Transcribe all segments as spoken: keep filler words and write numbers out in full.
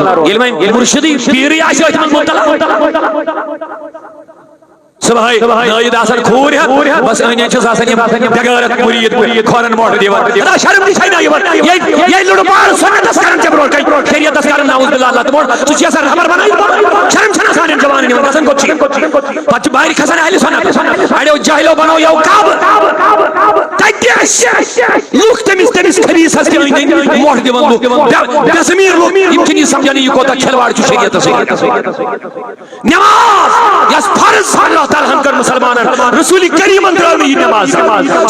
ییٚلہِ وۄنۍ مرشدٕے پیٖرٕے آسہِ أتھۍ منٛز مُبتلا۔ صبحٲے نٲیِد آسان کھوٗر ہٮ۪تھ، بس أنٛدۍ أنٛدۍ چھِس آسان یِم بغٲرت مُریٖد کھۄرن مۄٹھ دِوان۔ ہتا شرم تہِ چھے نہ یِوان۔ ییٚلہِ، ییٚلہِ لُڑٕ پار سُنتس کران ژےٚ برونٛٹھ کَنہِ، شریعتس کران نعوذ باللہ لتہٕ موڑ، ژٕ چھُکھ یژھان رہبر بنٲوِتھ؟ شرم چھَنہٕ آسان یِمن جوانن یِوان، گژھان کوٚت چھِ؟ پتہٕ چھِ بہرِ کھسان اہلِ سنت۔ اڑیو جاہلو بنوو یو کعبہٕ۔ تتہِ تہِ ٲسۍ لُکھ تٔمِس، تٔمِس خبیٖثس تہِ أنٛدۍ أنٛدۍ مۄٹھ دِوان لُکھ۔ بے، بے ضمیٖر لُکھ، یِم چھِنہٕ یہِ سمجھان یہِ کوتاہ کھلواڑ چھُ شریعتس سۭتۍ۔ نماز یۄس فرض چھِ اللہ تعالیٰ ہن کٔر مسلمانن، رسول کریمن ترٲو نہٕ یہِ نماز۔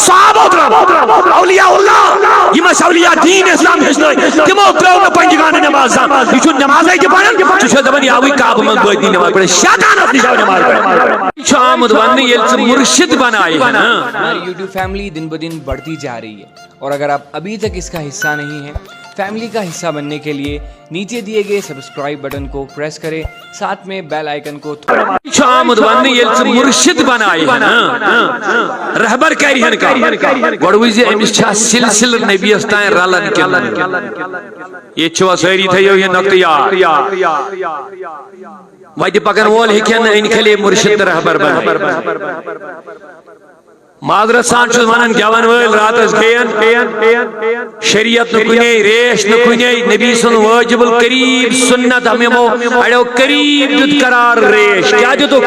صحابو ترٲو، اولیاء اللہ، یِم اَسہِ اولیاء دین اسلام ہیٚچھنٲے، تِمو ترٲو نہٕ پنجگانہٕ نماز زانٛہہ۔ یہِ چھُ نمازے تہِ پران، ژٕ چھُکھ دپان یاوٕے کعبہٕ منٛز بٲطنی نماز پران، شیطانس نِش آو نماز پران۔ یہِ چھُ آمُت وننہٕ ییٚلہِ ژٕ مُرشِد بنایہِ ہنا۔ ہماری YouTube فیملی دن بدن بڑھتی جا رہی ہے اور اگر آپ ابھی تک اس کا حصہ نہیں ہیں، فیملی کا حصہ بننے کے لیے نیچے دیے گئے سبسکرائب بٹن کو پریس کریں، ساتھ میں بیل آئیکن کو۔ یہِ چھُ آمُت وننہٕ ییٚلہِ ژٕ مُرشِد بنایہِ ہنا، رہبر کرِ ہن کانٛہہ، گۄڈٕ وٕچھ زِ أمِس چھا سلسلہٕ نبیَس تام رلان کِنہٕ نہٕ۔ ییٚتہِ چھِوا سٲری، تھٲیِو یہِ نۄقطہٕ یاد۔ وتہِ پکن وول ہیٚکہِ ہا نہٕ أنۍ کھلے مُرشِد تہٕ رہبر بنٲوِتھ۔ معذرت سان چھُس ونان، گٮ۪ون وٲلۍ راتس گٔین شریعت نہٕ کُنے، ریش نہٕ کُنے، نبی سُنٛد واجب القریب سنت ہم یِمو اڑیو قریب دیُت قرار ریش۔ کیٛاہ دِتُکھ؟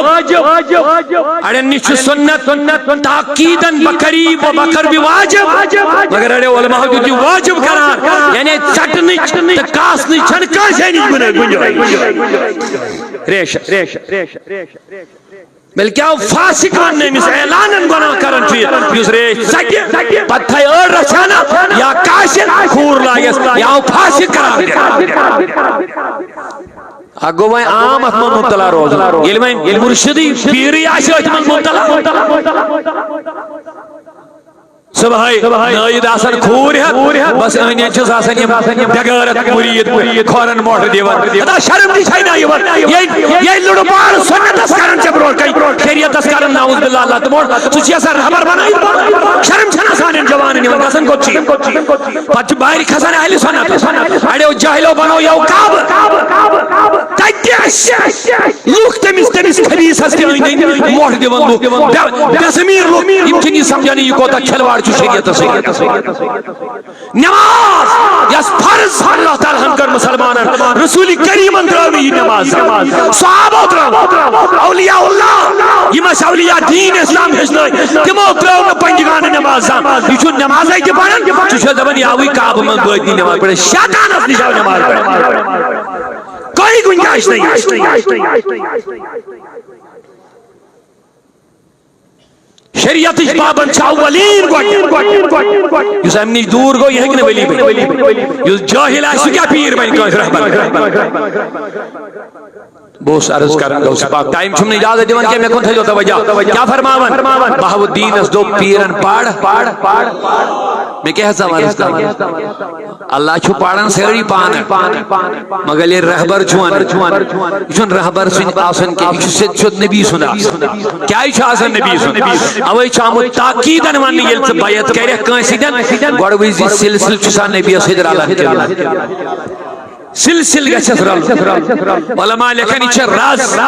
واجب۔ اڑٮ۪ن نِش چھُ سنت، تاکیدن بقریب و بقرب واجب، مگر اڑیو علماء دیُت یہِ واجب قرار، یعنی ژٹنٕچ تہٕ کاسنٕچ چھنہٕ کٲنٛسے نِش گُنجٲیِش۔ ریش، ریش، ریش، ریش۔ بلکہ آو فاسق وننہٕ أمِس، اعلانن گۄناہ کران چھُ یہِ، یُس ریش ژٹہِ، پتہٕ تھایہِ أڑ رژھِ ہنا یا کاسہِ کھوٗر لاگٮ۪س، یہِ آو فاسق قرار دِنہٕ۔ اکھ گوٚو وۄنۍ عام اتھ منٛز مبتلا روزُن۔ ییٚلہِ وۄنۍ، ییٚلہِ مُرشِدٕے پیٖرٕے آسہِ أتھۍ منٛز مبتلا۔ صبحٲے نٲیِد آسان کھوٗرۍ ہٮ۪تھ، بس أنٛدۍ أنٛدۍ چھِس آسان یِم بے غیرت مُریٖد کھۄرن مۄٹھ دِوان۔ ہتا شرم تہِ چھے نہ یِوان؟ ییٚلہِ، ییٚلہِ لُڑٕ پار سُنتس کران ژےٚ برونٛٹھ کَنہِ، شریعتس کران نعوذ باللہ لتہٕ موڑ، ژٕ چھِ یژھان رہبر بنٲوِتھ؟ شرم چھَنہٕ آسان یِم جوانن یِوان، گژھان کوٚت چھِ؟ پتہٕ چھِ بہرِ کھسان اہلِ سنت۔ اڑیو جاہلو بنوو یو کعبہٕ۔ تتہِ تہِ ٲسۍ لُکھ تٔمِس، تٔمِس خبیٖثس تہِ أنٛدۍ أنٛدۍ مۄٹھ دِوان لُکھ۔ بے، بے ضمیٖر لُکھ، یِم چھِنہٕ یہِ سمجھان یہِ کوتاہ کھلواڑ چھُ شریعتس سۭتۍ۔ نماز یۄس فرض چھِ اللہ تعالیٰ ہن کٔر مسلمانن، رسول کریمن ترٲو نہٕ یہِ نماز۔ صحابو ترٲو، اولیاء اللہ، یِم اَسہِ اولیاء دین اسلام ہیٚچھنٲے، تِمو ترٲو نہٕ پنجگانہٕ نماز زانٛہہ۔ یہِ چھُ نمازے تہِ پران، ژٕ چھُکھ دپان یاوٕے کعبہٕ منٛز بٲطنی نماز پران، شیطانس نِش آو نماز پران۔ کوئی گنجائش نہیں ہے۔ شریعتٕچ پابند چھِ اولین گۄڈٕ۔ یُس امہِ نِش دوٗر گوٚو، یہِ ہیٚکہِ نہٕ ولی بٔنِتھ۔ یُس جٲہِل آسہِ، سُہ کیٛاہ پیٖر بنہِ کٲنٛسہِ رہبر؟ بہٕ اوسُس عرض کران، غوث پاک، ٹائم چھُم نہٕ اجازت دِوان کینٛہہ، مےٚ کُن تھٲیزیو توجہ۔ کیٛاہ فرماوان؟ بہاوالدینس دوٚپ پیٖرن، پَر۔ مےٚ کیٛاہ ہیٚژاو عرض کرُن؟ اللہ چھُ پران سٲری پانہٕ، مگر ییٚلہِ رہبر چھُ ونان، یہِ چھُنہٕ رہبر سُنٛد آسان کینٛہہ، یہِ چھُ سیوٚد سیوٚد نبی سُنٛد آسان۔ کیٛازِ چھُ آسان نبی سُنٛد؟ اوے چھُ آمُت تاکیٖدن وننہٕ، ییٚلہِ ژٕ بیعت کرکھ کٲنٛسہِ سۭتۍ، گۄڈٕ وٕچھ زِ سلسلہٕ چھُ سا نبیَس سۭتۍ رلان کِنہٕ نہٕ۔ سلسلہٕ گژھٮ۪س رلُن۔ علماء لیکھان، یہِ چھِ رز،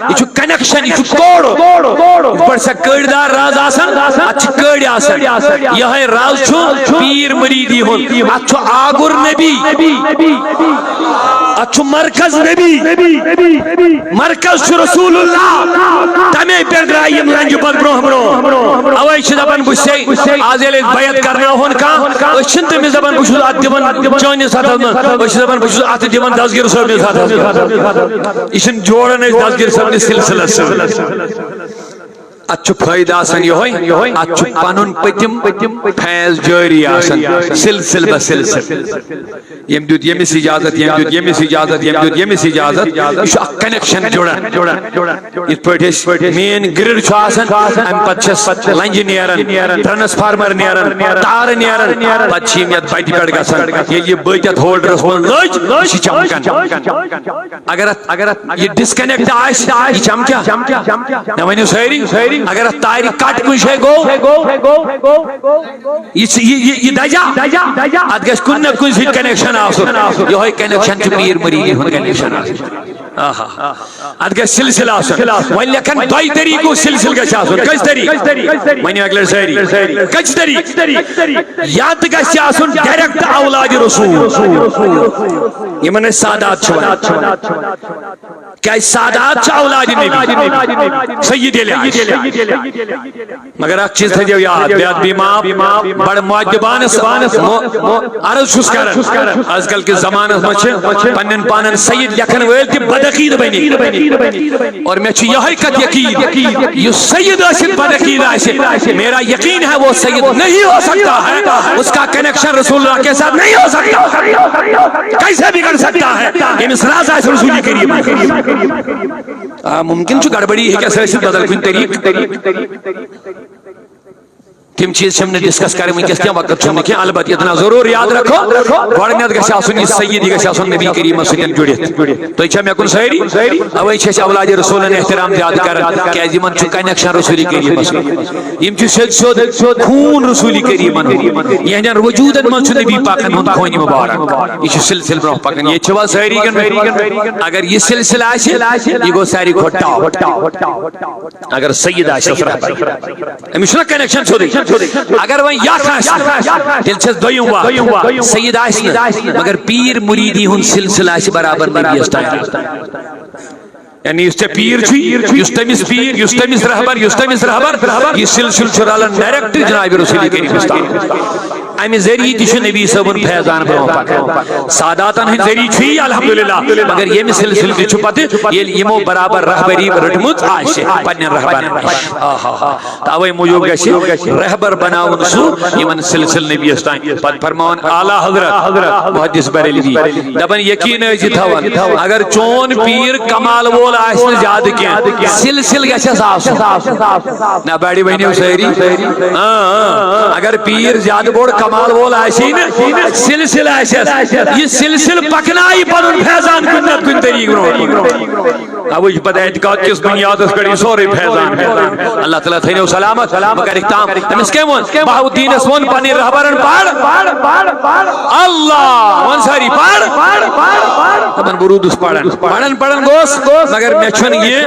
یہِ چھُ کنیکشن، یہِ چھُ کوڈ۔ یِتھ پٲٹھۍ سۄ کٔڑۍ دار رز آسان، اتھ چھِ کٔڑۍ آسان۔ یِہوٚے رز چھُ پیٖر مریٖدی ہُنٛد۔ اتھ چھُ آگُر نبی، اتھ چھُ مرکز نبی، مرکز چھُ رسول اللہ۔ تمے پٮ۪ٹھ درٛاے یِم لنجہِ پتہٕ برونٛہہ برونٛہہ۔ اوے چھِ دپان، بہٕ چھُسے آز ییٚلہِ أسۍ بیعت کرناوہون کانٛہہ، أسۍ چھِنہٕ تٔمِس دپان، بہٕ چھُس اتھ دِوان چٲنِس ہتھس منٛز، أسۍ چھِ دپان، بہٕ چھُس اتھ دِوان دستگیر صٲبنِس ہتھس منٛز۔ یہِ چھِنہٕ جوڑان أسۍ دستگیر صٲبنِس سلسلس سۭتۍ۔ اتھ چھُ فٲیدٕ آسان یِہوٚے، اتھ چھُ پنُن پٔتِم فیض جٲری آسان، سلسلہٕ بہ سلسلہٕ۔ ییٚمۍ دیُت ییٚمِس اجازت، ییٚمۍ دیُت ییٚمِس اجازت، ییٚمۍ دیُت ییٚمِس اجازت۔ یہِ چھُ اکھ کنیکشن جُڑان۔ یِتھ پٲٹھۍ أسۍ مین گرڈ چھُ آسان، امہِ پتہٕ چھس لنجہِ نیران، ٹرانسفارمر نیران، تارٕ نیران، پتہٕ چھِ یِم یتھ بتہِ پٮ۪ٹھ گژھان۔ ییٚلہِ یہِ بٔتۍ یتھ ہولڈرس منٛز لٔج، یہِ چھِ چمکان۔ اگر اتھ، اگر اتھ یہِ ڈسکنیکٹ آسہِ، یہِ چمکیٛاہ؟ مےٚ ؤنِو سٲری۔ اگر اتھ تارِ کٹ کُنہِ جایہِ گوٚو، یہِ چھِ، یہِ، یہِ، یہِ دَزیٛا؟ اتھ گژھِ کُنہِ نہ کُنہِ سۭتۍ کنیکشن آسُن۔ یِہوٚے کنیکشن چھُ پیٖر مُریٖدی ہُنٛد کنیکشن آسُن۔ آہا۔ اتھ گژھِ سلسلہٕ آسُن۔ وۄنۍ لیکھن دۄیہِ طریٖقو سلسلہٕ گژھِ آسُن۔ کٔژِ طریٖقہٕ؟ ؤنِو اَکہِ لٹہِ سٲری۔ کٔژِ طریٖقہٕ؟ یا تہٕ گژھِ آسُن ڈائریکٹ اولاد رسول، یِمن أسۍ سادات چھِ ونان۔ کیازِ سادات چھِ اولاد نبی، سید ییٚلہِ آسہِ۔ مگر اکھ چیز تھٲیزیو یاد، بے ادبی معاف، بڑٕ مؤدبانس مو-، عرض چھُس کران۔ آز کل کِس زمانس منٛز چھِ پننٮ۪ن پانن سید لیکھن وٲلۍ تہِ بدعقید بنی۔ اور مےٚ چھُ یِہوٚے کتھ یقین، یُس سید ٲسِتھ بدعقید آسہِ، میرا یقین ہے وہ سید نہیں ہو سکتا ہے، اس کا کنیکشن رسول اللہ کے ساتھ نہیں ہو سکتا۔ کیسے بگڑ سکتا ہے؟ ییٚمِس راز آسہِ رسوٗلِ کریم۔ آ، ممکن چھُ گڑبڑی ہیٚکہِ اَسہِ ٲسِتھ بدل کُنہِ طریٖقہٕ۔ تِم چیٖز چھِم نہٕ ڈسکس کرٕنۍ وٕنکیٚس کینٛہہ، وقت چھُم نہٕ کینٛہہ۔ البتہ ییٚتہِ نہ ضروٗر یاد رکھو، گۄڈٕنیتھ گژھِ آسُن یہِ سید، یہِ گژھِ آسُن نبی کریٖمس سۭتۍ جُڑِتھ۔ تُہۍ چھا مےٚ کُن سٲری؟ اوے چھِ أسۍ اولاد رسولن احترام زیادٕ کران، کیازِ یِمن چھُ کنیکشن رسول کریٖمس سۭتۍ۔ یِم چھِ سیوٚد سیوٚد خوٗن رسول کریٖمن ہُنٛد۔ یِہنٛدٮ۪ن وجوٗدن منٛز چھُ نبی پاکن ہُنٛد خوٗنہِ مُبارک۔ یہِ چھُ سلسلہٕ برونٛہہ پکان۔ ییٚتہِ چھِوا سٲری کِنہٕ؟ اگر یہِ سلسلہٕ آسہِ، یہِ گوٚو ساروی کھۄتہٕ ٹاپ۔ اگر سید آسہِ رہبر، أمِس چھُنہ کنیکشن سیوٚدُے۔ اگر وۄنۍ یتھ آسہِ نہٕ، تیٚلہِ چھس دوٚیِم وتھ۔ سید آسہِ نہٕ، مگر پیٖر مُریٖدی ہُنٛد سلسلہٕ آسہِ برابر نبیَس تام۔ یعنی یُس ژےٚ پیٖر چھُے، یُس تٔمِس پیٖر، یُس تٔمِس رہبر، یُس تٔمِس رہبر، یہِ سلسلہٕ چھُ رلان ڈائریکٹ جناب رسول کریٖمس تام۔ امہِ ذٔریعہٕ تہِ چھُ نبی صٲبُن فیضان برونٛہہ پکان۔ ساداتن ہٕنٛدۍ ذٔریعہٕ چھُ یہِ الحمدللہ، مگر ییٚمہِ سلسلہٕ تہِ چھُ پتہٕ ییٚلہِ یِمو برابر رہبری رٔٹمٕژ آسہِ پننٮ۪ن رہبرن نِش۔ آہا۔ تہٕ اوے موٗجوٗب گژھِ رہبر بناوُن سُہ یِمن سلسلہٕ نبیَس تام۔ پتہٕ فرماوان اعلیٰ حضرت محدث بریلوی، دپان یقین ٲسۍ زِ تھاوان، اگر چون پیٖر کمال وول آسہِ نہٕ زیادٕ کینٛہہ، سلسلہٕ گژھٮ۪س آسُن۔ نہ بڑِ ؤنِو سٲری۔ اۭں، اۭں۔ اگر پیٖر زیادٕ بوٚڑ کمال وول آسی نہٕ، سلسلہٕ آسٮ۪س۔ یہِ سلسلہٕ پکنایہِ پنُن فیضان کُنہِ نتہٕ کُنہِ طریٖقہٕ برونٛہہ۔ اوے چھُ پتہٕ اعتقاد کِس بُنیادس پٮ۪ٹھ یہِ سورُے فیضان میلان۔ اللہ تعالیٰ تھٲینو سلامت، بہٕ کرٕ اختتام۔ أمِس کٔمۍ ووٚن؟ بہاؤالدینس ووٚن پننہِ رہبرن، "پَر، اللہ"، وَن سٲری، "پَر"۔ دَپان بہٕ روٗدُس پران۔ پران پران گوس، مگر مےٚ چھُنہٕ یہِ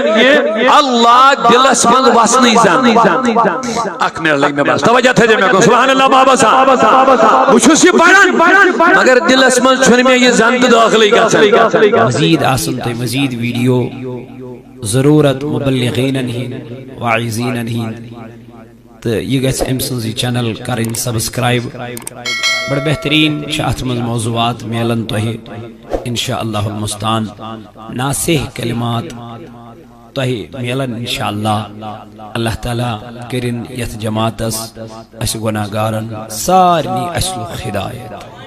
اللہ دِلس منٛز وسنٕے زن۔ اکھ منٹ لگہِ مےٚ بس۔ توجہ تھٲیزیو مےٚ کُن۔ سبحان اللہ، بابا صاحب۔ بہٕ چھُس یہِ پران، مگر دِلس منٛز چھُنہٕ مےٚ یہِ زن تہٕ دٲخلٕے گژھان۔ مزید آسن تۄہہِ مزید ویڈیو ضرورت مبلغینن ہٕنٛدۍ، واعظینن ہٕنٛدۍ۔ تہٕ یہِ گژھِ أمۍ سٕنٛز یہِ چینل کرٕنۍ سبسکرائب۔ بڑٕ بہتریٖن چھِ اتھ منٛز موضوعات میلن تۄہہِ۔ انشاءاللہ المستعان ناصح کلمات تۄہہِ میلن انشاءاللہ۔ اللہ تعالیٰ کٔرِن یتھ جماعتس، اسہِ گناہگارن سارنٕے اصلُک ہدایت۔